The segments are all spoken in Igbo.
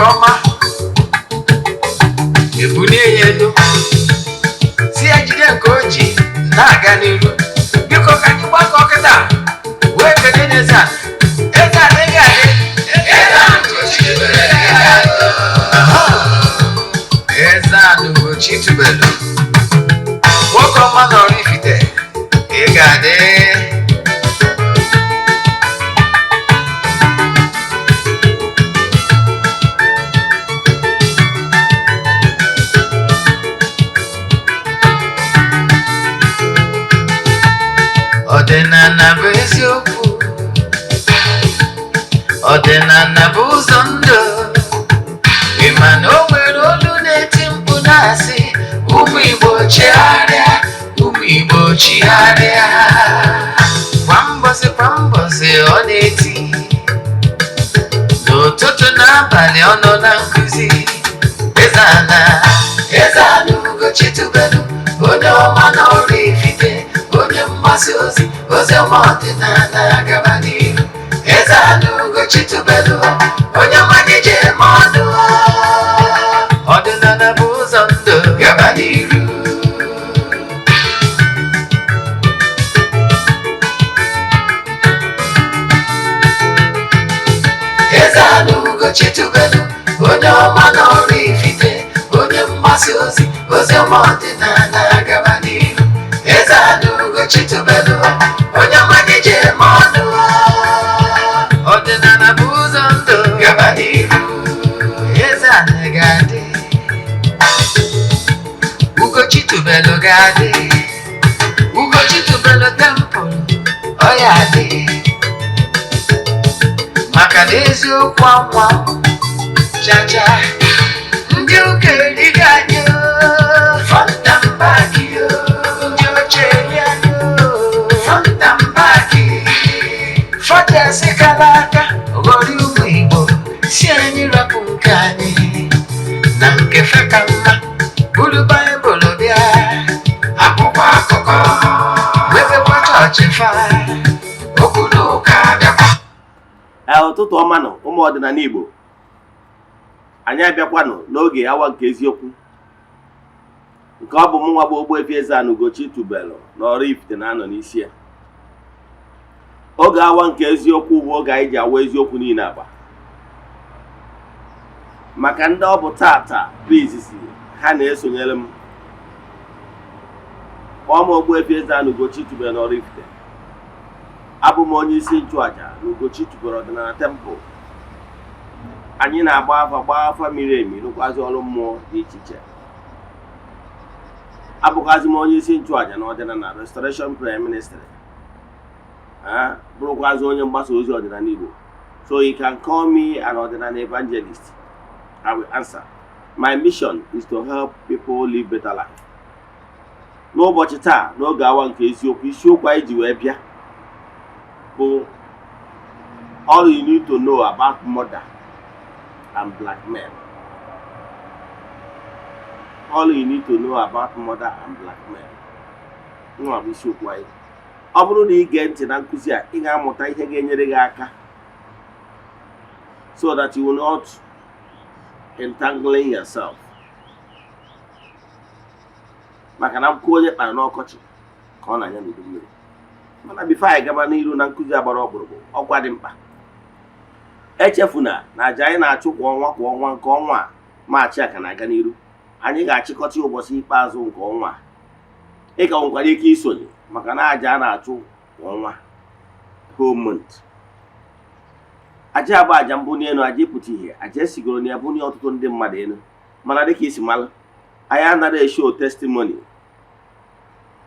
Ọma ebulie ya elu, si ya jide nke o ji na-aga n'iru. Biko, ka anyị gbakọ kịta wee kelee n'eze a. Eze a adịghị adị. Eze a n'Ugochi tubelu, nwoke ọma na Oraifite, ị ga-adị. Ọdịnala bụ eziokwu, ọdịnala bụ ụzọ ndụ. Ị ma na o nwere olu na-eti mkpu na-asị, "Ụmụ Igbo, chigharịa, ụmụ Igbo, chigharịa." Kwa mbọsị kwa mbọsị ọ na-eti, n'ụtụtụ n'abalị ọ nọ na nkụzi. Eze ana, eze ana Ugochi tubelu, onye ọma na Oraifite, onye mgbasa ozi ozi ọma ọdịnala, gaba n'ihu. Eze ana Ugochi tubelu, onye ọma ji eme ọnụ, ọdịnala bụ ụzọ ndụ, gaba n'ihu. Eze ana Ugochi tubelu, onye ọma na Oraifite, onye mgbasa ozi ozi ọma ọdịnala, gaba n'ihu. Eze ana Ugochi tubelu, onye ọma ji eme ọnụ, ọdịnala bụ ụzọ ndụ, gaba n'ihu. Eze ana ga-adị, Ugochi tubelu ga-adị, Ugochi tubelu temple ọ ya adị, maka na eziokwu anwa chacha ndị ụka erighị anyị front and back, ndị ochie eri anyị front and back. Fọdụasị kara aka ghọrọ ụmụ Igbo, si anyị rapụ nke anyị na nke fe ka mma, buru Baịbụl bịa, akwụkwọ akụkọ, mepekwa chọọchị fa, okwu na ụka bịakwa. Ee, ụtụtụ ọma nọ, ụmụ ọdịnala Igbo. Anyị abịakwanụ n'oge awa nke eziokwu, nke ọ bụ mụ nwa bụ Ogbuefi Eze-Ana Ugochi tubelu na Oraifite na-anọ n'isi ya. Oge awa nke eziokwu bụ oge anyị ji awa eziokwu niile agba. Maka ndị ọ bụ tata bụ izizi ha na-esonyere m, kpọọ m Ogbuefi Eze-Ana Ugochi tubelu na Oraifite. Abụ m onye isi nchụaja na Ugochi tubelu ọdịnala temple. Anyị na-agba afa, gbaa afa miri emi, rụkwazi ọrụ mmụọ dị iche iche. Abụkwazi m onye isi nchụaja na ọdịnala Restoration Prayer Ministry, bụrụkwazi onye mgbasa ozi ọdịnala Igbo. So you can call me an ọdịnala evangelist, I will answer. My mission is to help people live better life. N'ụbọchị taa, n'oge awa nke eziokwu, isiokwu anyị ji wee bịa bụ "All you need to know about murder and blackmail". All you need to know about murder and blackmail nwa bụ isiokwu anyị. Ọ bụrụ na ị gee ntị na nkụzi a, ị ga-amụta ihe ga-enyere gị aka so that you will not entangling yourself, maka na nkụ onye kpara n'ọkọchị ka ọ na-anya n'udu mmiri. Mana before anyị gaba n'iru na nkụzi agbara ọkpụrụkpụ, ọkwa dị mkpa, echefuna na aja anyị na-achụ kwa ọnwa kwa ọnwa, nke ọnwa a Maachị a ka na-aga n'iru. Anyị ga-achịkọta ụbọchị ikpeazụ nke ọnwa a. Ị ka nwekwara ike isonye, maka na aja a na-achụ kwa ọnwa, whole month, aja agba, aja mbunye elu, aja ịpụta ihe, aja esigoro na ya bunye ọtụtụ ndị mmadụ elu. Mana dịka isi malụ, anyị anaghị eshow testimony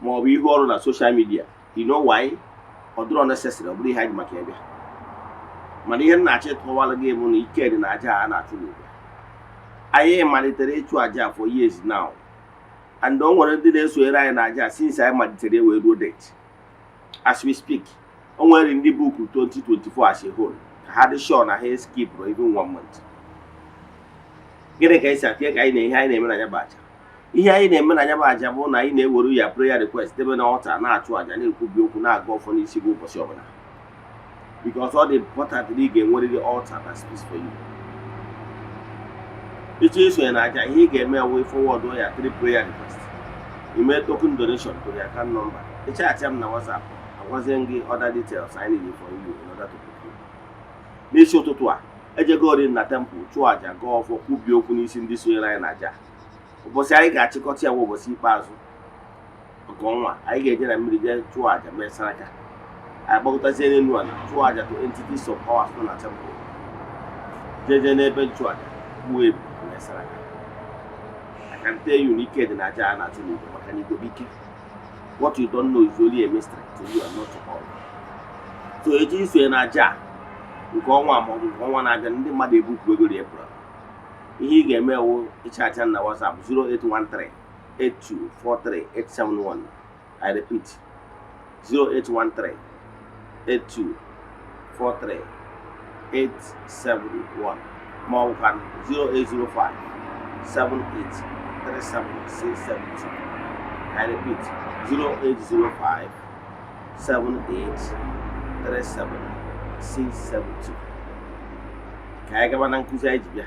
ma ọ bụ ihu ọrụ na social media. You know why? Ọ dịrọ necessary, ọ bụrụ ihe anyị ji maka ya bịa. Mana ihe m na-achọ ịtụwara gị bụ na ike dị na aja a na-achụ n'igwe. Anyị malitere ịchụ aja for years now, and o nwere ndị na-esonyere anyị na aja since anyị malitere wee ruo date. As we speak, o nwere ndị book 2024 as a whole, ka ha dị sure na ha skip even one month. Gịnị ka anyị si atịnye ka anyị na ihe anyị na-eme na ya bụ aja? Ihe anyị na-eme na ya bụ aja bụ na anyị na-ewere ya prayer request debe na altar, na-achụ aja, na-ekwubi okwu, na-aga ọfọ n'isi gị ụbọchị ọbụla, because ọ dị important na ị ga-enwerịrị altar that speaks for you. Ịchọ isonye na aja, ihe ị ga-eme wụ forward ya three prayer request, ime token donation to the account number. Ịchat m na WhatsApp, agwazie m gị other details I need from you in order to book you. N'isi ụtụtụ a, ejegori na temple chụọ aja, gaa ọfọ, kwubie okwu n'isi ndị sonyere anyị na aja. Ụbọchị anyị ga-achịkọta ya bụ ụbọchị ikpeazụ nke ọnwa. Anyị ga-eje na mmiri jee chụọ aja, mee saraka. Anyị gbakọtazie n'elu ala, chụọ aja to entities of powers nọ na temple, jeje n'ebe nchụaja, gbuo ebu, mee saraka. I can tell you na ike dị na aja a na-achụ n'igwe, maka na igwe bụ ike. What you don't know is only a mystery to you and not to all. So eji isonye na aja a nke ọnwa ma ọ bụ nke ọnwa na-abịa, ndị mmadụ ebupụ ego April, ihe ị ga-eme wụ ịchat na WhatsApp 0813 8243 871. I repeat, 0813 8243 871, ma ọ bụkwa 0805 78 37672. I repeat, 0805 78 37672. Ka anyị gaba na nkụzi anyị ji bịa.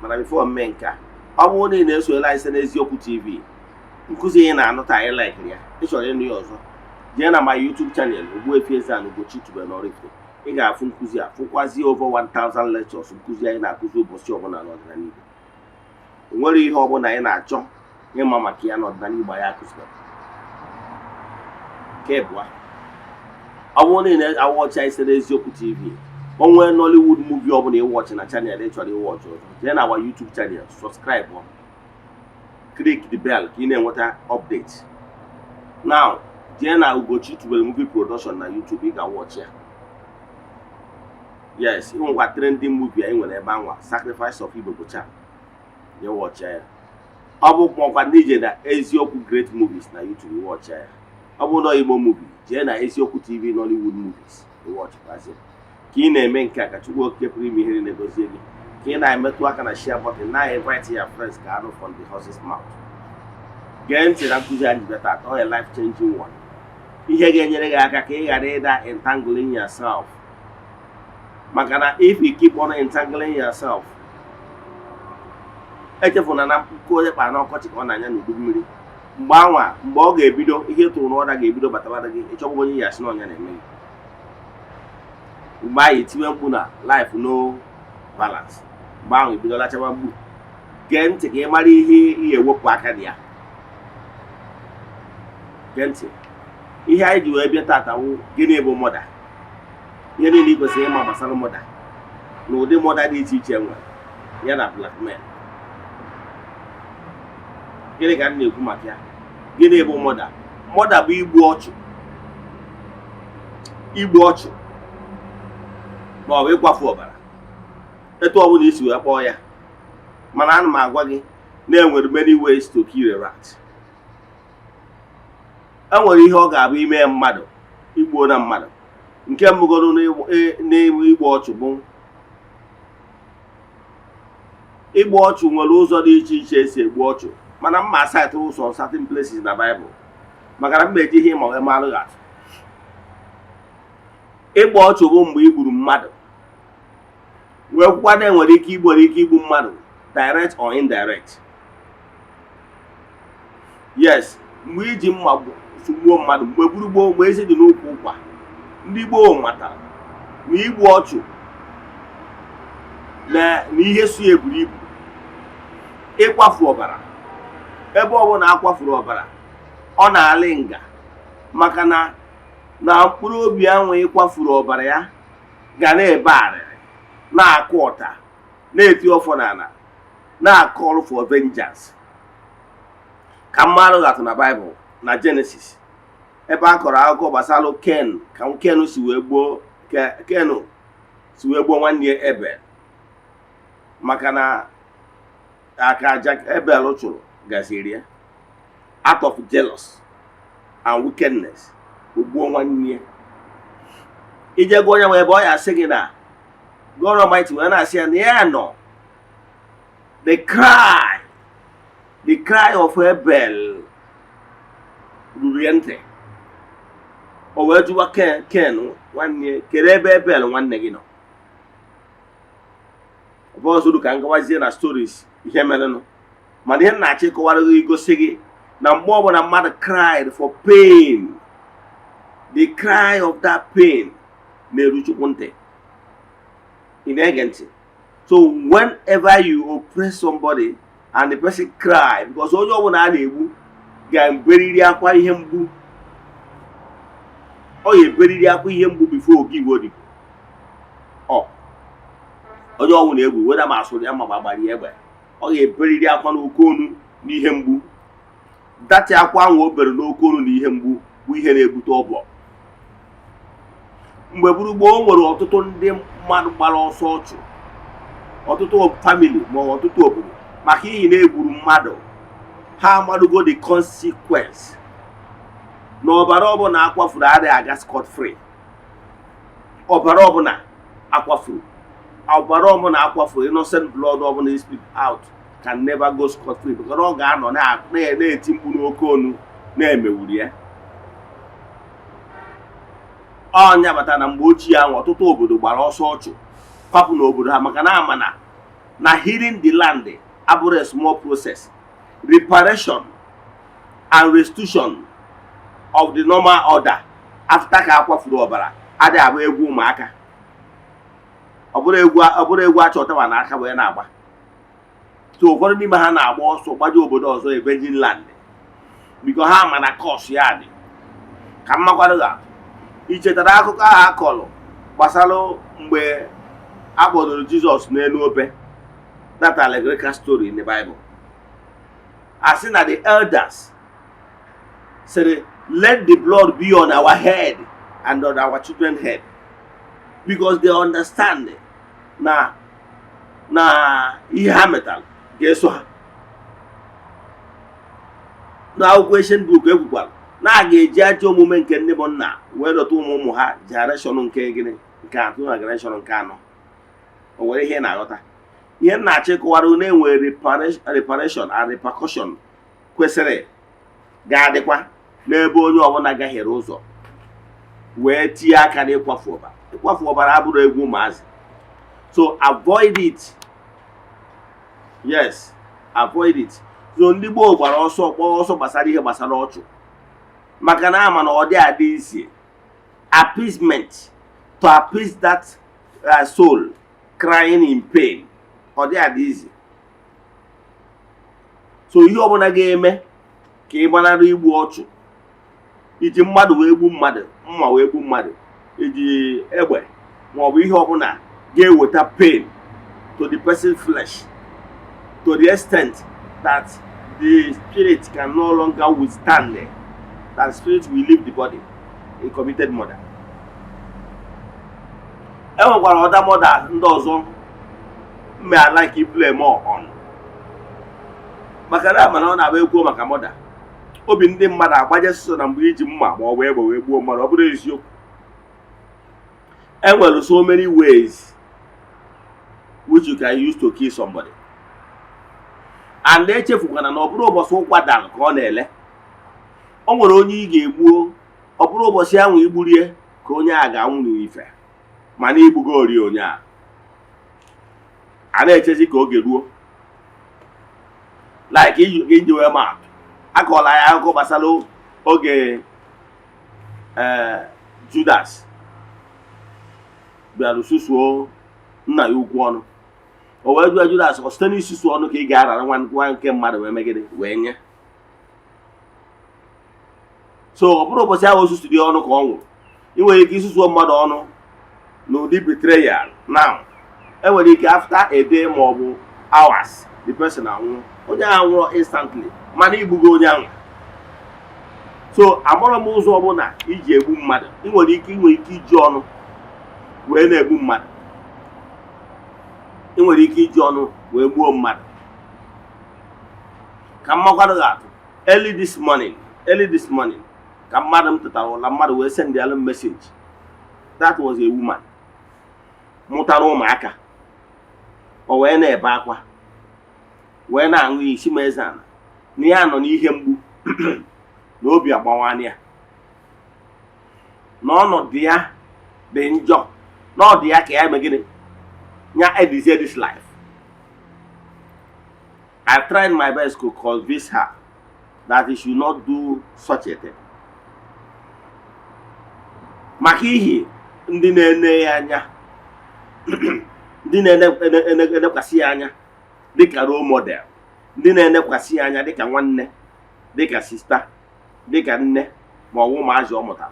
Mana before mme nke a, ọ bụrụ na ị na-esonyere anyị site n'Eziokwu TV, nkụzi ị na-anụ taa, anyị likeiri ya, ị chọrọ ịnụ ya ọzọ, jee na my YouTube channel, Ogbuefi Eze-Ana Ugochi tubelu n'Oraifite. Ị ga-afụ nkụzi a, fụkwazie over 1000 lectures, nkụzi anyị na-akụzi ụbọchị ọbụla n'ọdịnala Igbo. O nwere ihe ọbụla anyị na-achọ ịma maka ya n'ọdịnala Igbo anyị akụziri. Nke abụọ, ọ bụrụ na ị na-awatchị anyị site n'Eziokwu TV, o nwee Nollywood movie ọbụla ịwatchị na channel ị chọrọ ịwatchị ọzọ, jee na our YouTube channel, subscribe, click the bell ka ị na-enweta update. Now, jee na Ugochi Tubelu Movie Production na YouTube, ị ga-watch ya. Yes, ị nwekwa trending movie anyị nwere ebe anwa, Sacrifice of Igbo Gocha, je watch ya. Ọ bụ makwa ndị ije na Eziokwu Great Movies na YouTube, watch ya. Ọ bụ na Igbo movie, jee na Eziokwu TV Nollywood Movies, watchkwazie. Ka ị na-eme nke a, ka Chukwu Okike pụrụ ime ihe na-egozie gị. Ka ị na-emetụ aka na share button, na-invite your friends ka anụ from the horse's mouth. Gee ntị na nkụzi anyị bịa taata. Ọ life changing one, ihe ga-enyere gị aka ka ị ghara ịda entangling yourself, maka na if you keep on entangling yourself, echefuna na mkpụkọ onye kpara n'ọkọchị ka ọ na-anya n'udu mmiri. Mgbe anwa, mgbe ọ ga-ebido, ihe tụrụ n'ọda ga-ebido batabata gị, ịchọgwa onye ya asị na ọnya na-eme gị. Mgbe ahụ, etiwe mkpu na life no balance. Mgbe ahụ, ebido lachaba mgbu. Gee ntị ka ị mara ihe ị ga-ewepụ aka dị ya. Gee ntị, ihe anyị ji wee bịa tata wụ: gịnị bụ murder? Ihe niile ị kwesịrị ịma gbasara murder na ụdị murder dị iche iche nwere ya na blackmail. Gịnị ka m na-ekwu maka ya? Gịnị bụ murder? Murder bụ igbu ọchụ, igbu ọchụ ma ọ bụ ịkwafu ọbara, etu ọbụla isi wee kpọọ ya. Mana ana m agwa gị na enwere many ways to kill a rat. E nwere ihe ọ ga-abụ ime mmadụ, igbuo na mmadụ. Nke mbụgoro n'igbu ọchụ bụ igbu ọchụ. Nwere ụzọ dị iche iche esi egbu ọchụ, mana mma citeụrụ ụzọ certain places na Baịbụl, maka na mma eji ihe ịma wee malụ atụ. Ịgba ọchụ bụ mgbe i gburu mmadụ, wee kwukwa na enwere ike igbu, nwere ike igbu mmadụ direct or indirect. Yes, mgbe iji mma sugbuo mmadụ. Mgbe gburu gboo, mgbe ezi dị n'ukwu ụkwa, ndị gboo matara na igbu ọchụ na ihe su eburu ibu ịkwafu ọbara. Ebe ọbụla akwafuru ọbara, ọ na-alị nga, maka na mkpụrụ obi ahụ ịkwafuru ọbara ya ga na-ebe arịrị, na-akụ ọta, na-eti ọfọ n'ala, na-acall for vengeance. Ka mmadụ gatụ na Baịbụl, na Genesis, ebe a kọrọ akụkọ gbasara Ken, ka Ken si wee gbuo, Ken si wee gbuo nwanne ya Ebel, maka na aka aja Ebel chụrụ gaziri ya. Out of jealous and wickedness, o gbuo nwanne ya. Ije gụọ onye nwe ebe ọ ya asị gị na God Almighty wee na-asị ya na ya nọ the cry of Abel ruru ya ntị. O wee jụwa Ken nwanne ya, kedu ebe Ebel nwanne gị nọ? Ọ Ọbọzụrụ ka m gawazie na stories ihe merenụ, mana ihe m na-achọ ịkọwara gị, igosi gị na mgbe ọbụla mmadụ cried for pain, the cry of that pain na-eru Chukwu ntị. Ị na-ege ntị? So whenever you oppress somebody and the person cry, because onye ọbụla a na-egbu ga-eberiri akwa ihe mgbu, ọ ga-eberiri akwa ihe mgbu before oge igwe odibo. Ọ onye ọbụla egbu weda ma asụrụ ya ma gbara ya egbe, ọ ga-eberiri akwa n'oke onu n'ihe mgbu. Dati akwa ahụ o bere n'oke onu na ihe mgbu bụ ihe na-ebute ọbọ. Mgbe gburugburu, o nwere ọtụtụ ndị mmadụ gbara ọsọ ọchụ, ọtụtụ family ma ọ ọtụtụ obodo, maka ihi na egburu mmadụ. Ha amadugo the consequence na ọbara ọbụla akwafuru adịghị aga scot free. Ọbara ọbụla akwafuru, ọbara ọbụla akwafuru, innocent blood ọbụla is spit out can never go scot free, because ọ ga-anọ na-eti mkpu n'oke onu na-emewuru ya. Ọnya bata na mgbe ochie ahụ, ọtụtụ obodo gbara ọsọ ọchụ, kwapụ n'obodo ha, maka na ama na healing the land abụrụ a small process. Reparation and restitution of the normal order after ka akwafuru ọbara adịghị abụ egwu ụmụaka. Ọ bụrụ egwu, ọ bụrụ egwu achọtawa n'aka wee na-agba. So ụfọdụ n'ime ha na-agba ọsọ gbaje obodo ọzọ, a virgin land, because ha ma na curse ya dị ka mmakwado ga. I chetara akụkọ ahụ a kọrọ gbasara mgbe a kpọdoro Jizọs n'elu obe, that allegorical story in the Bible? A sị na the elders sịrị, "Let the blood be on our head and on our children head," because they understand na ihe ha metara ga-eso ha. N'akwụkwọ Ancient Book, ekwukwara na a ga-eji ajọ omume nke ndị bụ nna wee dọta ụmụ ụmụ ha, generation nke gịnị, nke atọ na generation nke anọ. O nwere ihe ị na-aghọta? Ihe m na-achọ ịkọwara, na-enwe reparation and repercussion kwesịrị ga-adịkwa n'ebe onye ọbụla gahiere ụzọ wee tinye aka n'ịkwafu ọbara. Ịkwafu ọbara abụrụ egwu ụmụazị, so avoid it. Yes, avoid it. So ndị gboo gbara ọsọ, kpọọ ọsọ gbasara ihe gbasara ọchụ, maka na ama na ọ dị adị isi appeasement, to appease that soul crying in pain, ọ dị adị izi. So ihe ọbụla ga-eme ka ị gbanarị igbu ọchụ, iji mmadụ wee gbu mmadụ, mma wee gbu mmadụ, iji egbe, maọbụ ihe ọbụla ga-eweta pain to the person's flesh to the extent that the spirit can no longer withstand it, that spirit will leave the body, he committed murder. E nwekwara other murder ndị ọzọ mme I like play more on, maka na mana ọ na-abụ ekwuo maka murder, obi ndị mmadụ agbaje sọ na mgbe iji mma ma ọ bụ egbe wee gbuo mmadụ. Ọ bụrụ eziokwu, e nwere so many ways which you can use to kill somebody. And echefukwana na ọ bụrụ ụbọchị ụkwa dara ka ọ na-ele. O nwere onye ị ga-egbuo, ọ bụrụ ụbọchị ahụ igburie ka onye a ga-anwụ n'ife, mana igbugo ori onye a a na-echezi ka oge ruo. Like iji wee maa atụ, akọọla ya akụkọ gbasara oge ee Judas bịara susuo nna ya ukwu ọnụ. O wee jụọ Judas, ọ site n'isusu ọnụ ka ị ga-arara nwa nwa nke mmadụ wee megide wee nye? So ọ bụrụ ụbọchị ahụ o susuru ya ọnụ ka ọ nwụrụ. Ị nwere ike isusuo mmadụ ọnụ n'ụdị betrayal. Now, enwere ike after a day ma ọ bụ hours, the person anwụọ. Onye ahụ nwụrụ instantly, mana igbugo onye ahụ. So amụrụ m ụzọ ọbụla iji egbu mmadụ. Ị nwere ike iji ọnụ wee na-egbu mmadụ. Ị nwere ike iji ọnụ wee gbuo mmadụ. Ka m makwara gị atụ, early this morning ka mmadụ m tetara ụla, mmadụ wee send alụ message. That was a woman mụtara ụmụaka. O wee na-ebe akwa, wee na-aṅụ isi ma eze ala na ya nọ n'ihe mgbu, na obi agbawanya ya, na ọnọdụ ya dị njọ, na ọ dị ya ka ya eme gịnị, ya edizie this life. I tried my best to convince her that he should not do such a thing, maka ihi ndị na-ene ya anya, ndị na-enekwasị ya anya dịka role model, ndị na-enekwasị ya anya dịka nwanne, dịka sister, dịka nne, ma ọ bụ ụmụazị ọ mụtara,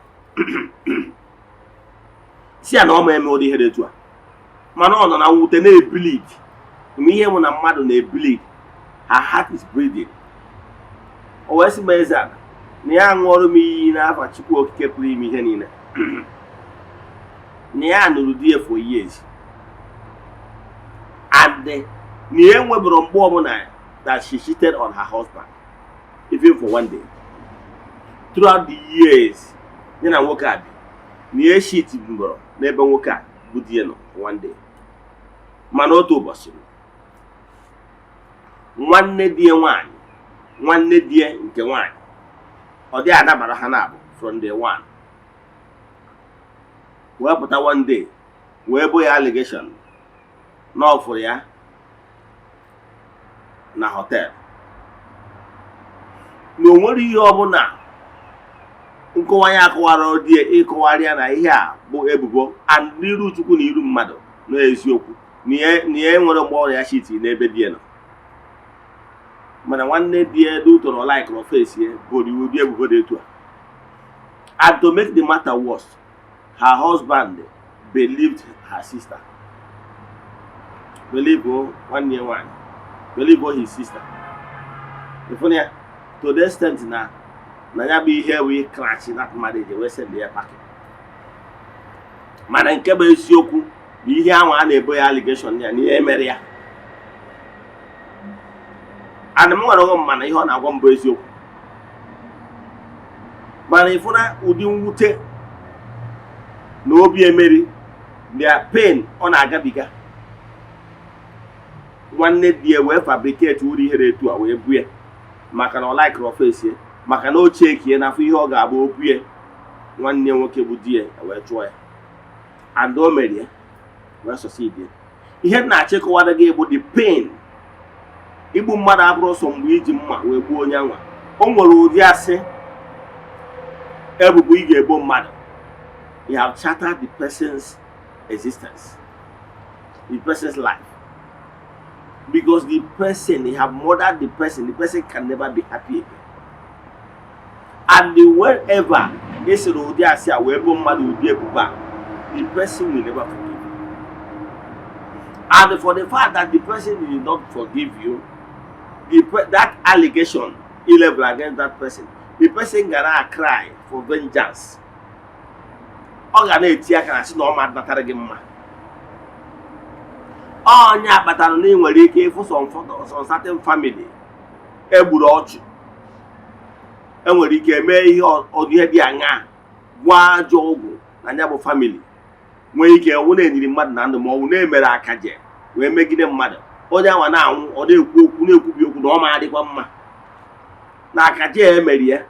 si ya na ọ ma eme ụdị ihe dị etu a. Mana ọ nọ na mwute na-ebleed. Mgbe ihe mụ na mmadụ na-ebleed, her heart is bleeding. O wee sị m, eze ala, na ya ṅụọrọ m iyi n'afa Chukwu Okike pụrụ ime ihe niile, na ya nụrụ di ya for years and na ya enwebụrụ mgbe ọbụla that she cheated on her husband, even for one day throughout the years ya na nwoke a bi, na ya cheat mbọrọ n'ebe nwoke a bụ di ya nọ for one day. Mana otu ụbọchị, nwanne di ya nwaanyị, nwanne di ya nke nwaanyị, ọ dị adabara ha na-abụ from day one, wee pụta one day wee bo ya allegation na ọ fụrụ ya na hotel, na o nwere ihe ọbụla nkọwa ya akọwara di ya, ịkọwara ya na ihe a bụ ebubo, and n'iru Chukwu na iru mmadụ na eziokwu na ya nwere mgbe ọrịa cheat n'ebe di ya nọ. Mana nwanne di ya dị ụtọ na ọlaikọrọ face ya boro iwu dị ebubo dị etu a. And to make the matter worse, her husband believed her sister, believe o nwanne ya nwaanyị, believe o his sister. Ịfụna ya, to the extent na ya bụ ihe wee crash that marriage, wee send ya packing. Mana nke bụ eziokwu bụ ihe ahụ a na-ebo ya allegation ya na ihe mere ya, and m nwere onwe m, mana ihe ọ na-agwa m bụ eziokwu. Mana ịfụna ụdị mwute na obi emeri na pain ọ na-agabiga, nwanne di ya wee fabricate uru ihere etu a wee bue, maka na ọ laikụrụ face ya, maka na o chekie n'afọ ihe ọ ga-abụ o bue nwanne ya nwoke bụ di ya wee chụọ ya. And o mere ya wee succeed ya. Ihe m na-achịkọwara gị bụ the pain igbu mmadụ abụrụ sọ mgbe iji mma wee gbuo onye anwa. O nwere ụdị asị, ebubo ị ga-ebo mmadụ, you have shattered the person's existence, the person's life, because the person, you have murdered the person. The person can never be happy again. And the whenever ị sịrị ụdị asị a wee bo mmadụ ụdị ebubo a, the person will never forgive you. And for the fact that the person did not forgive you, that allegation he level against that person, the person gara cry for vengeance. Ọ ga na-eti aka na sị na ọ ma natara gị mma. Onye kpatara na ị nwere ike ịfụ some certain family egburu ọchụ, enwere ike mee ihe ihe dị aṅaa, gwa ajọ ọgwụ na ya bụ family, nwee ike ọwụ na-enyiri mmadụ na ndụ, ma ọ bụ na-emere akaje wee megide mmadụ, onye anwa na-anwụ, ọ na-ekwu okwu, na-ekwubi okwu na ọ ma adịkwa mma na akaje ya emeri ya,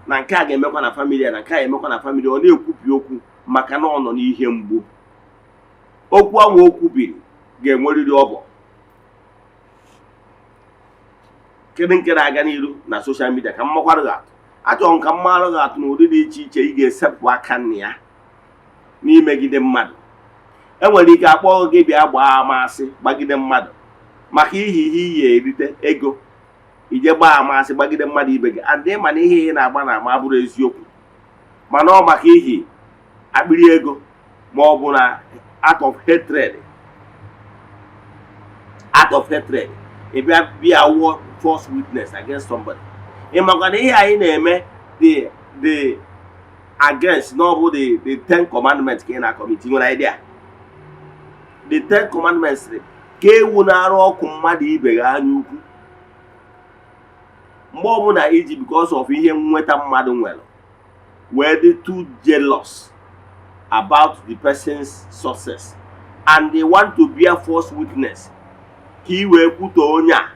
na nke a ga-emekwa na family ya, na nke a ga-emekwa na family. Ọ na-ekwubi okwu maka na ọ nọ n'ihe mgbu. Okwu ahụ o kwubiri ga-enwerịrị ọbọ. Kedu nke na-aga n'iru na social media? Ka m makwarụ gị atụ. Achọrọ m ka m marụ gị atụ n'ụdị dị iche iche ị ga-esepụ aka nna ya n'imegide mmadụ. Enwere ike akpọọ gị bịa gbaa amasị gbagide mmadụ maka ihi ihe iyi erite ego, ije gbaa amasị gbagide mmadụ ibe gị, and ịma na ihe ị na-agba na ama abụrụ eziokwu, mana ọ maka ihi akpịrị ego, ma ọ bụ na out of hatred, out of hatred, ị bịa bịa wụọ false witness against somebody. Ị makwa na ihe anyị na-eme the against na ọ bụ the Ten Commandments ka ị na-acommit. Nwere idea? The Ten Commandments sịrị ka ewu na-arụ ọkụ mmadụ ibe gị anya ukwu. Mgbe ọbụla iji because of ihe nnweta mmadụ nwere wee dị too jealous about the person's success and they want to bear false witness ka ị wee kwutoo onye a,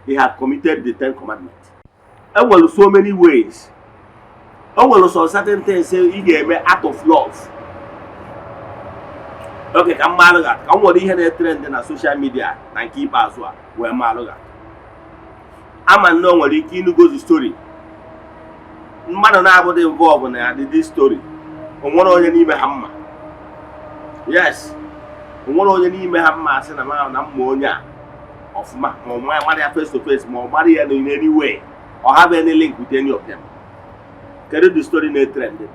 they have committed the Ten Commandments. Enwere so many ways. O nwere some certain things ị ga-eme out of love. Oke ka mmadụ ga ka m nwere ihe na-etrend na social media na nke ikpeazụ a. Wee maalụ gị ama na o nwere ike ịnụgozi story mmadụ na-abụghị involve na this story. O nwere onye n'ime ha mma? Yes, o nwere onye n'ime ha mma asị na na mma onye a ọfụma, ma ọ mara ya face to face, ma ọ mara ya in any way or have any link with any of them. Kedu the story na-etrend?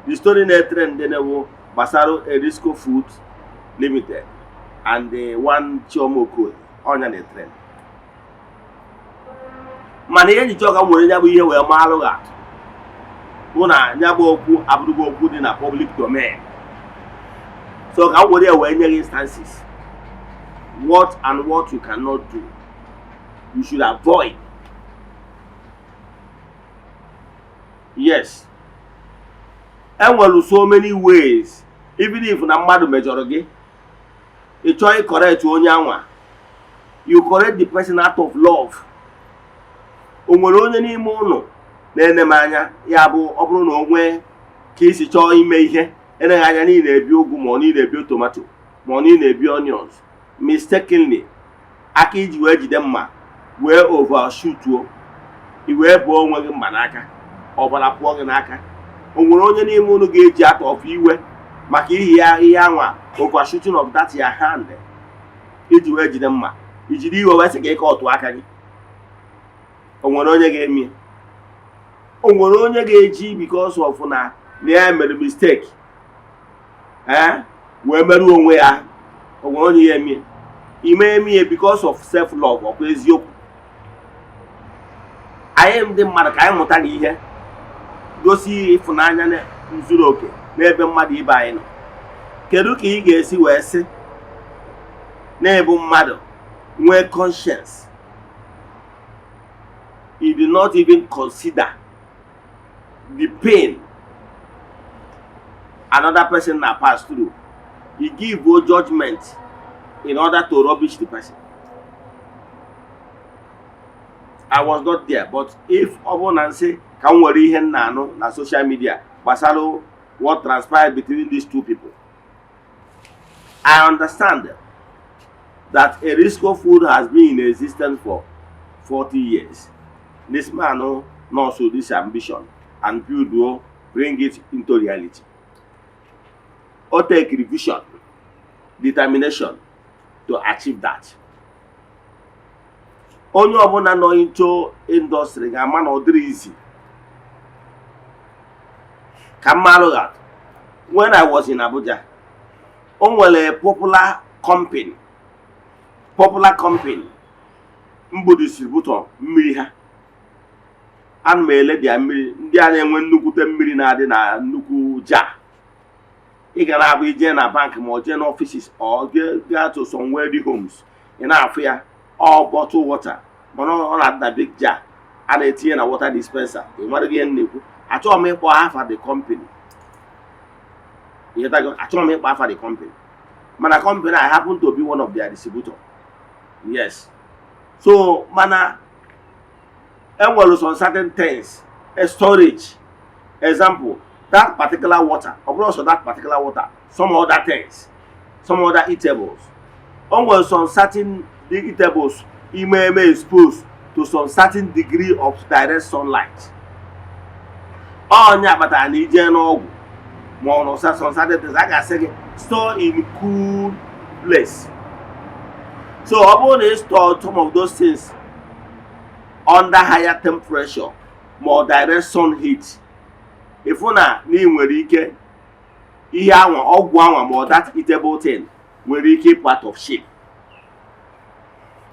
The story na-etrend bụ gbasara Erisco Food Limited and the one Chioma Okoye ọnya na-etrend. Mana ihe njicha ọka nwere ya bụ ihe wee maalụ gị atụ bụ na ya bụ okwu abụrụgo okwu dị na public domain, so ka m were ya wee nye gị instances, what and what you cannot do, you should avoid. Yes, enwere so many ways. Even if na mmadụ mejọrọ gị, ị chọọ ịcorrect onye anwa, you correct the person out of love. O nwere onye n'ime ụlọ na-ene m anya, ya bụ, ọ bụrụ na o nwee ka isi chọọ ime ihe, eleghị anya na ị na-ebi ụgụ, ma ọ na ị na-ebi tomato, ma ọ na ị na-ebi onions, mistakenly aka iji wee jide mma wee overshootuo, i wee bụọ onwe gị mma n'aka, ọbara pụọ gị n'aka, o nwere onye n'ime unu ga-eji atọ ọfụ iwe maka ihi ya ihe anwa, overshooting of that your hand iji wee jide mma, ijiri iwe wee sị ka ịka ọtụ aka gị? O nwere onye ga-eme? O nwere onye ga-eji because of na ya mere mistake ee wee merụọ onwe ya? O nwere onye ya eme ime eme ya because of self love? Ọkwa eziokwu, anyị ndị mmadụ, ka anyị mụta na ihe gosi ịfụnanya na zuru oke n'ebe mmadụ ibe anyị nọ. Kedu ka ị ga-esi wee sị na-ebu mmadụ nwee conscience, you did not even consider the pain another person na pass through? You give o judgment in order to rubbish the person. I was not there, but if ọ bụrụ na nsị ka m nwere ihe m na-anụ na social media gbasara what transpired between these two people, I understand that Erisco Food has been in existence for 40 years. This man also this ambition and build o bring it into reality. O take vision, determination to achieve that. Onye ọbụla nọ into industry ga-ama na ọ dịrị easy. Ka m malụ that when I was in Abuja, o nwere popular company mbụ distributor mmiri ha. Ana m ele dia mmiri ndị a na-enwe nnukwute mmiri na-adị na nnukwu jar. Ị ga na-abụ ije na bank, ma ọ jee n'offices, or gaa to some wealthy homes, ị na-afụ ya, ọ bottle water, mana ọ na-adị na big jar a na-etinye na water dispenser. Ị mara ihe m na-ekwu? Achọghị m ịkpọ afa the company. Ịghọtago? Achọghị m ịkpọ afa the company, mana company, I happen to be one of their distributor. Yes, so mana enwere some certain things, a storage example, that particular water, ọ bụrụ sọ that particular water, some other things, some other eatables, o nwere some certain eatables ime eme exposed to some certain degree of direct sunlight, ọnya kpatara na ije n'ọgwụ ma ọ nọ some certain things, a ga-asị gị store in cool place. So ọ bụrụ na ị store some of those things under higher temperature ma ọ direct sun heat, ịfụ na ị nwere ike ihe anwa, ọgwụ anwa, ma ọ that eatable thing nwere ike part of shape.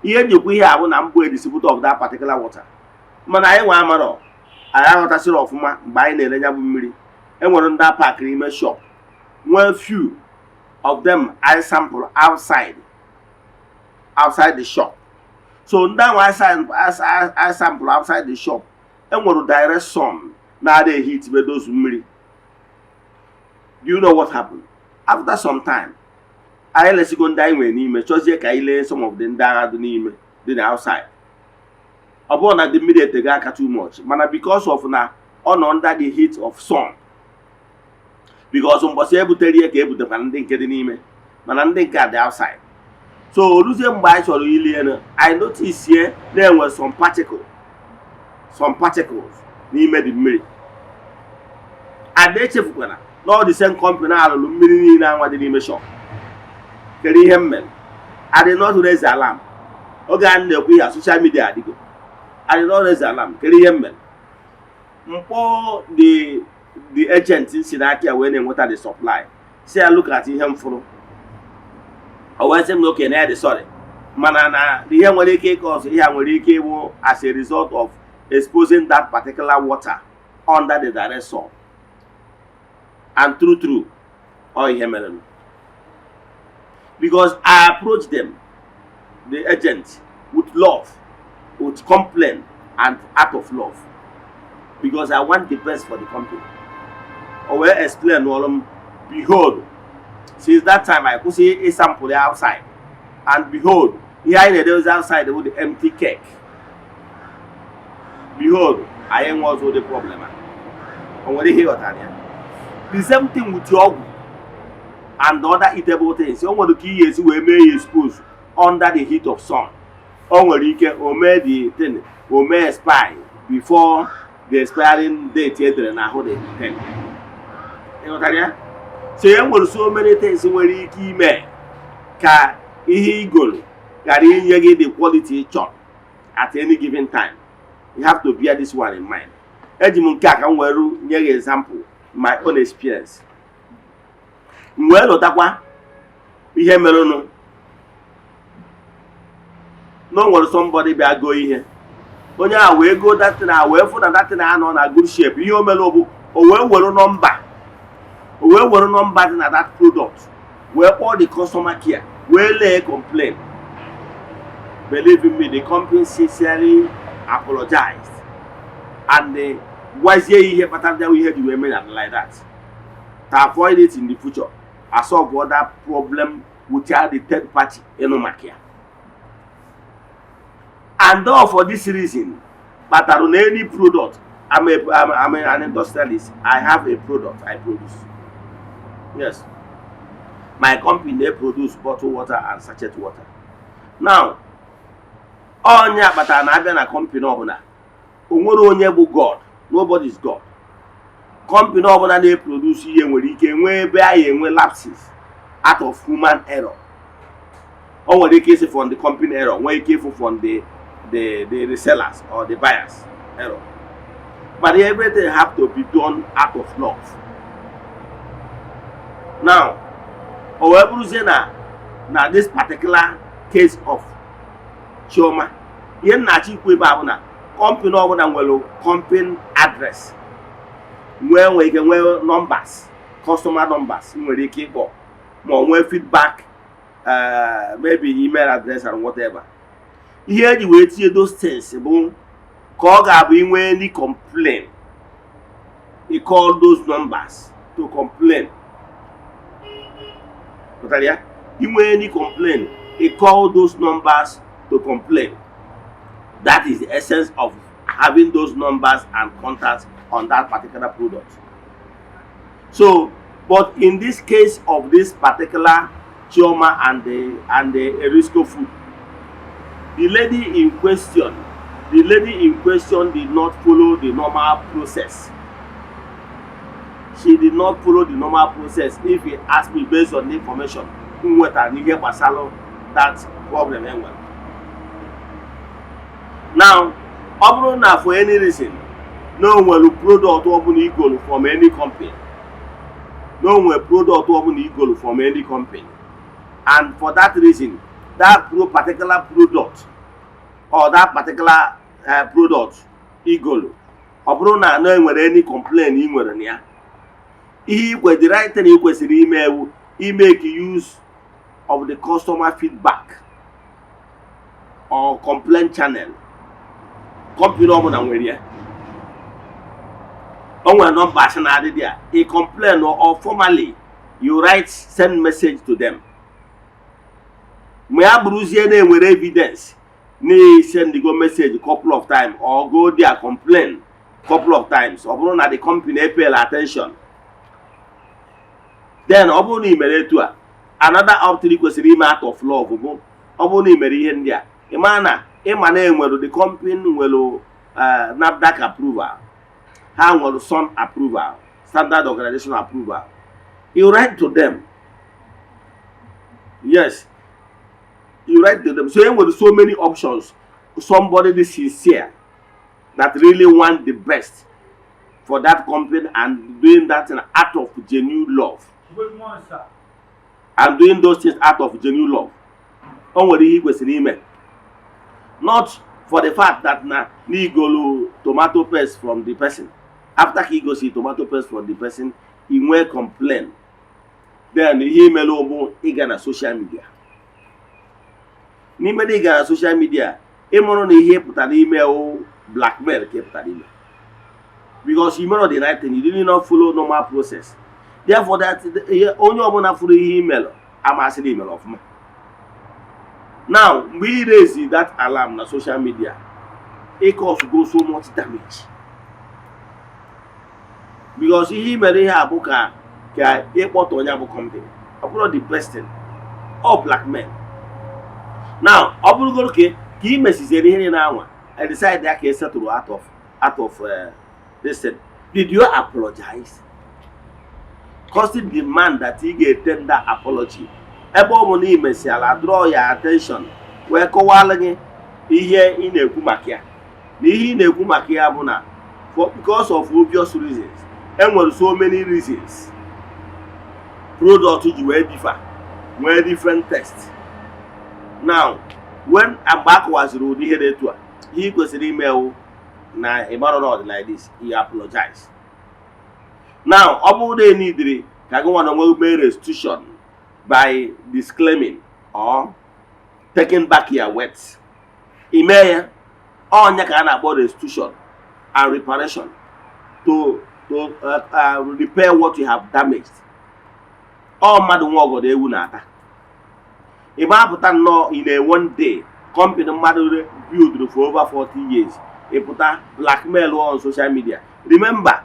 Ihe njikwa ihe a bụ na mbụ distributor of that particular water, mana anyị nwe amarọ, anyị aghọtasịrị ọfụma mgbe anyị na-ele ya bụ mmiri. Enwere ndị apakịrị ime shop, nwee few of them I sample outside the shop. So ndị ahụ I sample outside the shop, enwere direct sun na-adị ehit those mmiri. Do you know what happened? After some time, anyị lesigo ndị anyị nwere n'ime, chọzie ka anyị lee some of the ndị agha dị n'ime, dị na outside. Ọ bụrụ na dị mmiri etego aka too much, mana because of na ọ nọ under the heat of sun, because mbọsị ebutere ihe ka ebutekwara ndị nke dị n'ime, mana ndị nke a dị outside. So oluzie mgbe anyị chọrọ ili elu, anyị notice ye na-enwe some particles n'ime dị mmiri. Ada, echefukwana na ọ dị same company alụrụ mmiri niile anwa dị n'ime shop. Kedu ihe m mere? I did not raise alarm. Oge a na-ekwu ihe a, social media adịgo. I did not raise alarm. Kedu ihe m mere? Mkpọ the agent si n'aka ya wee na-enweta the supply, si ya, "Look at ihe m fụrụ." O wee sị m na oke na ya dị sorry, mana na ihe nwere ike ịkọ ọzọ, ihe a nwere ike ịbụ as a result of exposing that particular water under the direct sun. And true true, ọ ihe mere, because I approached them, the agent, with love, with complaint and out of love, because I want the best for the company. O wee explain ọrụ m. Behold, since that time I kwụsị ịsample ya outside, and behold, ihe anyị na-edozi outside bụ the empty keg. Behold, anyị enwe ọzọ ụdị problem a. O nwere ihe ịghọtara ya? The same thing with ọgwụ and other eatable things. O nwere ka ihe esi wee mee ya expose under the heat of sun, o nwere ike o mee the thing, o mee expire before the expiring date e dere n'ahụ the thing. Ịghọtara ya? So e nwere so many things nwere ike ime ka ihe igoro ghara inye gị the quality ị chọrọ at any given time. You have to bear this one in mind. Eji m nke a ka m were nye gị example, my own experience. M wee lụtakwa ihe merenụ na o nwere somebody bịa goo ihe. Onye a wee go that thing a, wee fụ na that thing anọ na good shape. Ihe o mere bụ o wee were nọmba, o wee were nọmba dị na that product wee kpọọ the customer care, wee lay complain. Believe in me, the company sincerely apologized and they gwazie ihe kpatara ya ihe ji wee mee ya like that, to avoid it in the future, a solve that problem without the third party ịnụ maka ya. And all for this reason kpatara na any product, I'm an industrialist. I have a product I produce. Yes, my company dey produce bottled water and sachet water. Now, onye kpatara na abịa na company ọbụla, o nwere onye bụ God. Nobody is God. Company ọbụla na-eproduce ihe nwere ike nwee ebe anyị enwe lapses out of human error. O nwere ike isi from the company error, nwee ike ịfụ from the resellers or the buyers error, but everything have to be done out of love. Now, o wee bụrụzie na this particular case of Chioma, ihe m na-achọ ikwu ebe a bụ na company ọbụla nwere company address, nwee ike nwee numbers, customer numbers nwere ike ịkpọ ma ọ nwee feedback, maybe email address and whatever. Ihe eji wee tinye those things bụ ka ọ ga-abụ inwe any complain, you call those numbers to complain. Pụtara ya, inwe any complain, you call those numbers to complain. That is the essence of having those numbers and contacts on that particular product. So, but in this case of this particular Chioma and the Erisco Food, the lady in question did not follow the normal process. She did not follow the normal process, if you ask me, based on the information m nwetara n'ihe gbasara that problem e nwere. Now, ọ bụrụ na for any reason na o nwere product ọbụla igolu from any company, na o nwere product ọbụla igolu from any company, and for that reason that particular product or that particular product igolu, ọ bụrụ na enwere any complaint ị nwere na ya, ihe ikwe, the right thing ị kwesịrị ime ewu imake use of the customer feedback or complaint channel. Company ọbụla nwere ya. O nwere nọmba asị na-adị dị a ị complain, or formally you write, send message to them. Ma ya bụrụzie na enwere evidence na sendigo message couple of times or go there complain couple of times, ọ bụrụ na the company pay attention, then ọ bụrụ na ị mere etu a, another option ị kwesịrị ime out of love bụ Ọ bụrụ na ị mere ihe ndị a, ị maa na ịma na enwere the company nwere NAFDAC approval, ha nwere SON approval, Standard Organization approval. You write to them. Yes, you write to them. So e nwere so many options. Somebody dị sincere that really want the best for that company and doing that thing out of genuine love Good morning, sir. and doing those things out of genuine love, o nwere ihe ị kwesịrị ime, not for the fact that na n'igolu tomato paste from the person. After ka igosi tomato paste from the person, i nwee complain, then ihe imere bụ ịga na social media. N'ime na ịga na social media, ịmụrụ na ihe pụtara ime wụ blackmail ka ị pụtara ime, because you mere the right thing, you did not follow normal process. Therefore, that onye ọbụla fụrụ ihe email amasịrị email ọfụma. Now, mgbe ị raise that alarm na social media, it cause go so much damage, because ihe i mere ihe a bụ ka ịkpọta onye bụ company. Ọ bụrụ the best thing, all blackmail. Now, ọ bụrụgoro ka ị mesiziere ihe niile anwa, I decide ya ka ị settle out of this thing. Did you apologize? Causing demand that ị ga-etender apology, ebe ọ bụ na ị mesiala draw ya attention wee kọwalụ gị ihe ị na-ekwu maka ya, na ihe ị na-ekwu maka ya bụ na for because of obvious reasons, enwere so many reasons product ji wee differ, nwee different test. Now, when mgbe a kọwaziri ụdị ihe dị etu a, ihe ị kwesịrị ime wụ na ị mara na ọ dị like this, you apologize. Now, ọ bụrụ na enidiri ka gị nwa na onwe mee restitution by disclaiming or taking back your words, ime ya. Ọnya ka a na-akpọ restitution and reparation, to repair what you have damaged. Ọ mmadụ nwe ọgọdọ ewu na-ata. Ị ma apụta nnọọ in a one day, company mmadụ build for over 40 years, ị pụta blackmail on social media. Remember,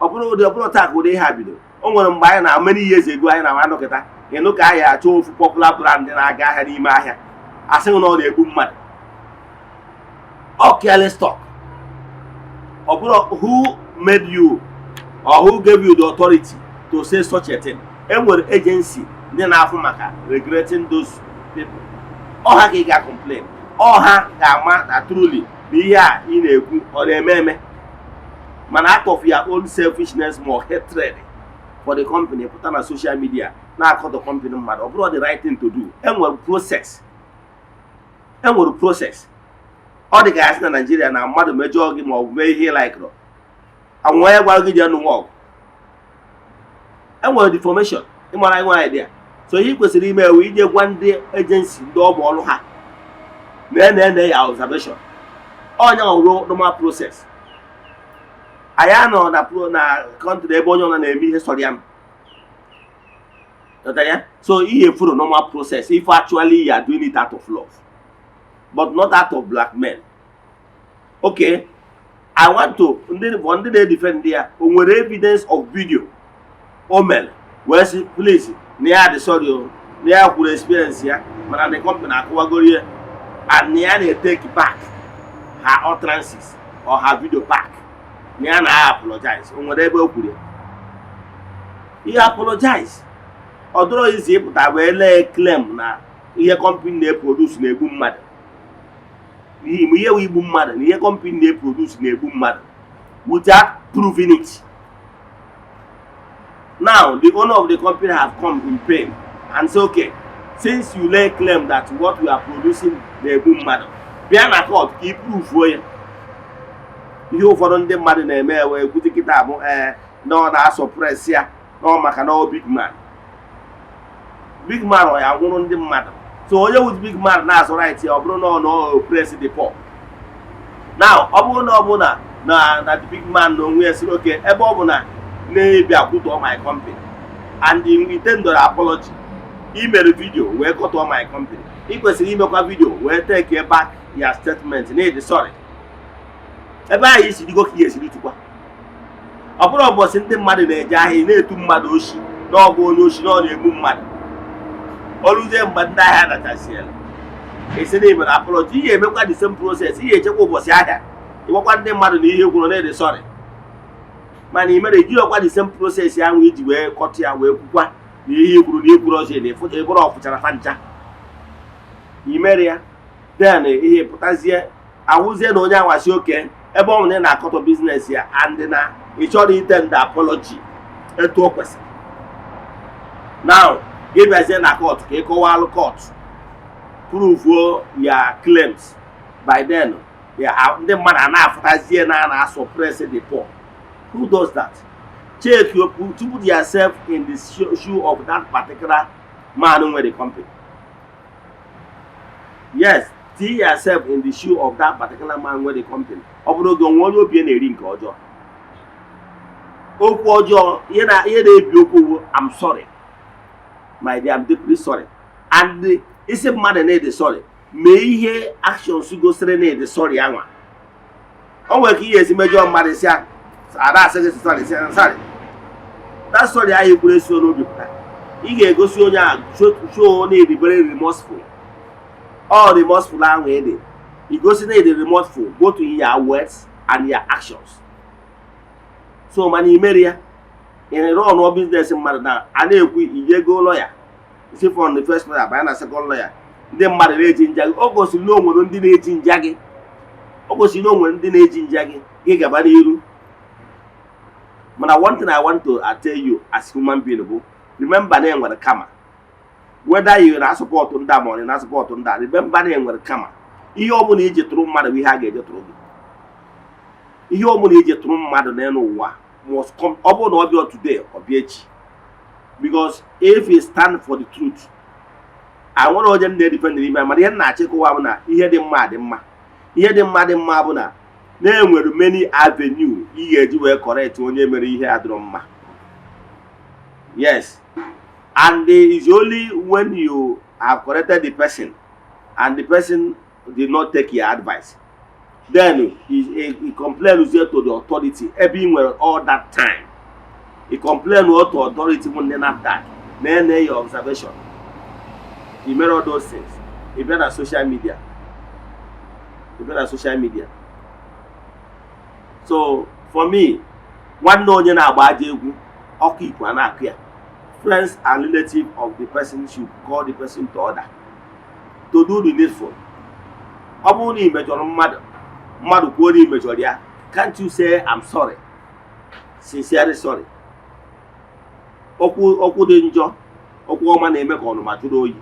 ọ bụrụ ụdị ọ bụrụ taa ka ụdị ihe a bidoro. O nwere mgbe anyị na many years ago anyị na-anọkịta ịnụ ka anyị achọ ofu popular brand na-aga ahịa n'ime ahịa, asịghị na ọ na-egbu mmadụ. Ọ careless talk. Ọ bụrụ who made you or who gave you the authority to say such a thing? E nwere agency ndị na-afụ maka regulating those people. Ọ ha ka ị ga-complain. Ọ ha ga-ama na truly na ihe a ị na-ekwu ọ na-eme eme. Mana out of your own selfishness ma hatred for the company, pụta na social media na-akọtọ company mmadụ, ọ bụrụ the right thing to do. Enwere process, enwere process. Ọ dị ka ya sị na Naijiria na mmadụ mejọọ gị ma ọ bụ mee ihe laikụrụ anwụ, onye gwara gị jee nụ ọgụ. Enwere defamation. Ịmara nwe idea. So ihe ị kwesịrị ime ewu ije gwa ndị agency, ndị ọ bụ ọrụ ha na na ya observation. Onye ọrụ normal process. Anyị anọ na pro na country ebe onye ọna na-eme ihe sọrọ ya. Ghọtara ya? So ihe follow normal process if actually you are doing it out of love, but not out of blackmail. Okay, I want to ndị for ndị na-edefend ya, o nwere evidence of video o mere wee sị please na ya dị sorry o, na ya kwuru experience ya, mana the company akụwagoro ya and na ya na-etake back her utterances or her video back, na ya na apologize? O nwere ebe o kwuru ya ihe apologize? Ọ dọrọ izi ịpụta wee lee claim na ihe company na-eproduce na-egbu mmadụ, n'ihi ma ihe wụ igbu mmadụ na ihe company na-eproduce na-egbu mmadụ without proving it. Now, the owner of the company have come in pain and say, "Okay, since you lay claim that what we are producing na-egbu mmadụ, bịa na court ka ị proveuo ya." Ihe ụfọdụ ndị mmadụ na-eme ewe ekwute kịta bụ ee na ọ na-asuppress ya na ọ maka na ọ big man, big man ọ ya nwụrụ ndị mmadụ. So onye wụ big man na-azụ right ya, ọ bụrụ na ọ na oppress the poor. Now, ọ bụrụ na ọ bụ na the big man na onwe ya sịrị, "Okay, ebe ọ bụ na na-ebịa kwutọọ my company and you tender apology, i mere video wee kọtọọ my company, ị kwesịrị imekwa video wee take back ya statement na ịdị sorry." Ebe ahụ isi digo ka ị esiri tukwa. Ọ bụrụ ụbọchị ndị mmadụ na-eje ahịa, ị na-etu mmadụ oshi, na ọ bụ onye oshi, na ọ na-egbu mmadụ, ọrụzie mgbe ndị ahịa nachasịala. Esi na imere apology, ihe emekwa the same process, ihe echekwa ụbọchị ahịa, ịgbakwa ndị mmadụ na ihe kwuru na ịdị sorry, mana i mere ejirọkwa the same process ahụ iji wee kọtụ ya, wee kwukwa na ihe i kwuru na ikwuru ọzọ na ịbụrụ ọfụchara fa ncha i mere ya. Then ihe pụtazie, ahụzie na onye anwasị oke ebe ọ bụ na ị na-akọtọ business ya and na ị chọrọ itender apology etu o kwesịrị. Now gị bịazie na court ka ị kọwalụ court, prove ya claims. By then ya ndị mmadụ a na-afụtazie na a na-suppress the poor. Who does that? Check your, to put yourself in the shoe of that particular man nwere the company. Yes, see yourself in the shoe of that particular man nwere the company. Ọ bụrụ oge onwe onye obi na-eri nke ọjọọ, okwu ọjọọ, ihe na ihe na-ebi okwu wu "I'm sorry, my dear, I'm deeply sorry." And isi mmadụ na-ede sorry, mee ihe actions gosiri na-ede sorry anwa. O nwere ka ihe esi mejọọ mmadụ, si ada asị gị sorry, si sorry. That sorry ahụ kwuru esi n'obi pụta, ị ga-egosi onye a, show na ịdị very remorseful. All remorseful ahụ ịdị, igosi na ịdị remorseful both in your words and your actions. So mana imeri ya, ị rụọ business mmadụ na a na-ekwu ijego lawyer, si from the first lawyer banye na second lawyer, ndị mmadụ na-eji nja gị. O gosiri na o nwere ndị na-eji nja gị. O gosiri na o nwere ndị na-eji nja gị. Gị gaba n'iru. Mana one thing I want to tell you as human being bụ, remember na enwere karma. Whether you na-asupport ndị a ma ọ na-asupport ndị a, remember na enwere karma. Ihe ọ bụla iji tụrụ mmadụ bụ ihe a ga-eji tụrụ gị. Ihe ọ bụla iji tụrụ mmadụ n'elu ụwa must come. Ọ bụrụ na ọ bịa today, ọ bịa echi, because if you stand for the truth, anwere onye m na-edefend n'ime ya. Mana ihe m na-achịkọwa bụ na ihe dị mma dị mma, ihe dị mma dị mma bụ na na-enwere many avenue ị ga-eji wee correct onye mere ihe adịrọ mma. Yes, and it's only when you have corrected the person and the person did not take your advice, then he complain to the authority ebe ị nwere all that time. He complain to authority bụ ndị NAFDAC na-ene your observation. You mere all those things, ị bịa na social media, ị bịa na social media. So for me, nwanne onye na-agba aja egwu ọkụ ikwe a na-akụ ya. Friends and relatives of the person should call the person to order to do the needful. Ọ bụrụ na ị mejọrọ mmadụ, mmadụ kwuo na ị mejọrọ ya, can't you say, "I'm sorry, sincerely sorry"? Okwu okwu dị njọ, okwu ọma na-eme ka ọnụma jụrụ oyi.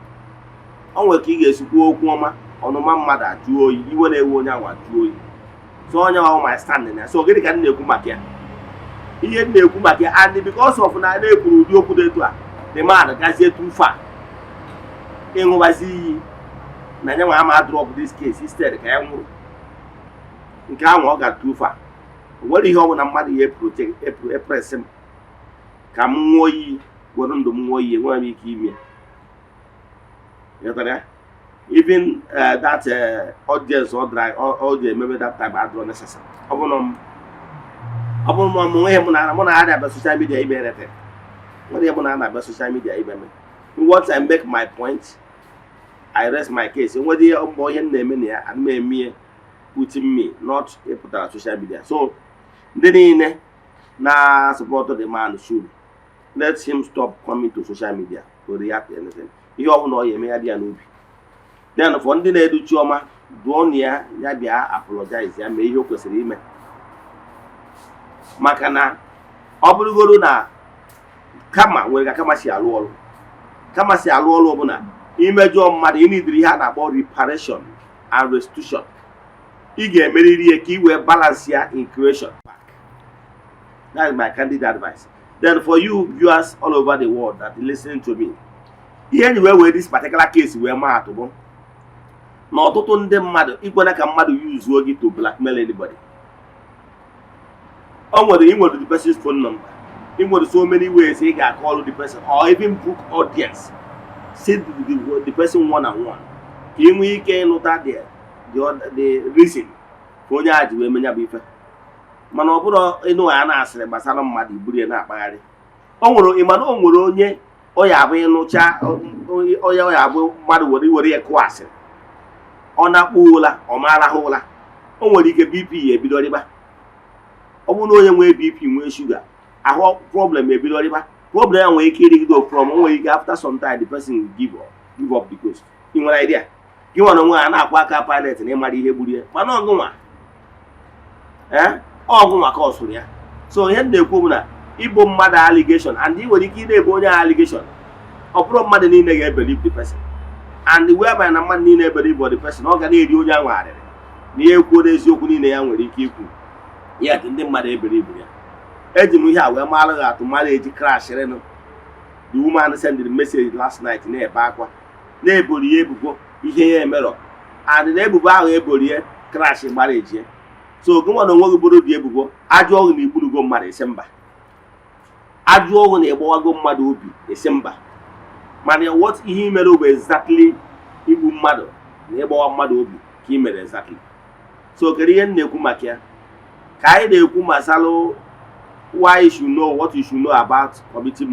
O nwere ka ị ga-esi kwuo okwu ọma, ọnụma mmadụ ajụ oyi, iwe na-ewe onye ahụ ajụ oyi. So onye ahụ my stand na ya. So gịnị ka m na-ekwu maka ya? Ihe m na-ekwu maka ya, and because of na na-ekwuru ụdị okwu dị etu a, the man gazie too far ịṅụbazi iyi na ya nwa ama drop this case, instead ka ya nwụrụ. Nke ahụ ọ gara too far. O nwere ihe ọ bụla mmadụ ya epress m ka m ṅụọ iyi, were ndụ m ṅụọ iyi, enweghị m ike ime ya. Ghọtara ya? Even that audience ọ dra ọ ji emebe that time adịrọ necessary. Ọ bụrụ na m nweghị mụ na ha na-abịa social media ime anything, nwere ihe mụ na ha na-abịa social media ime eme. Once I make my point, I rest my case. Enwere ihe mgbe ihe m na-eme na ya ana m eme ya within me, not ịpụtara social media. So ndị niile na support the man should let him stop coming to social media to react to anything. Ihe ọ bụla ọ ya eme, ya dị ya n'obi. Then for ndị na-edu Chioma, dụọ na ya, ya bịa apologize, ya mee ihe o kwesịrị ime, maka na ọ bụrụgoro na karma nwere ka karma si alụ ọrụ. Karma si alụ ọrụ bụ na imejọ mmadụ, ị nidiri ihe a na-akpọ reparation and restitution. Ị ga-emeriri ya ka ị wee balance ya in creation. That is my candid advice. Then for you viewers all over the world that listening to me, ihe enyi wee this particular case wee maa atụ bụ na ọtụtụ ndị mmadụ ikwena ka mmadụ yuzuo gị to blackmail anybody. O nwere, ị nwere the person's phone number, ị nwere so many ways ị ga-akọlụ the person or even book audience, sit with the person one on one, ka ị nwee ike ịnụta the reason ka onye a ji wee menya bụ ife. Mana ọ bụrụ ịnụ ya na-asịrị gbasara mmadụ, iburu ya na-akpagharị. O nwere, ịma na o nwere onye ọ ya abụ ịnụcha onye ọ ya abụ mmadụ were ya kụọ asịrị. Ọ na-akpụ ụla, ọ ma arahụ ụla. O nwere ike BP ya ebido rịba. Ọ bụrụ na onye nwee BP, nwee shuga, ahụ problem ebido rịba. Problem ya nwere ike ịrịgide from, o nwere ike after some time the person will give up the ghost. Ị nwere idea? Gị nwere onwe ha na-akwa aka pilot na ịmara ihe gburu ya, mana ọgụnwa, ee, ọgụnwa ka ọ sụrụ ya. So ihe m na-ekwu bụ na ịbụ mmadụ allegation, and ị nwere ike ị na-ebo onye allegation, ọ bụrụ mmadụ niile ga-ebelieve the person, and whereby na mmadụ niile ebelieve the person, ọ ga na-eri onye ahụ arịrị na ihe kwuo n'eziokwu niile ya nwere ike ikwu ya dị ndị mmadụ ebelieve ya. Eji m ihe a wee mara gị atụ mmadụ eji crashịrịnụ. The woman send the message last night na-ebe akwa, na-eboro ya ebubo ihe ya emerọ, and na ebubo ahụ eboro ya crash gbara ejie. So gị nwa na onwe gị bụrụ dị ebubo, ajụ ọgụ na igburugo mmadụ, esi mba. Ajụ ọgụ na ịgbawago mmadụ obi, esi mba. Mana what ihe i mere bụ exactly igbu mmadụ na ịgbawa mmadụ obi ka ị mere exactly. So kedu ihe m na-ekwu maka ya? Ka anyị na-ekwu masalụ why you should know, what you should know about committing.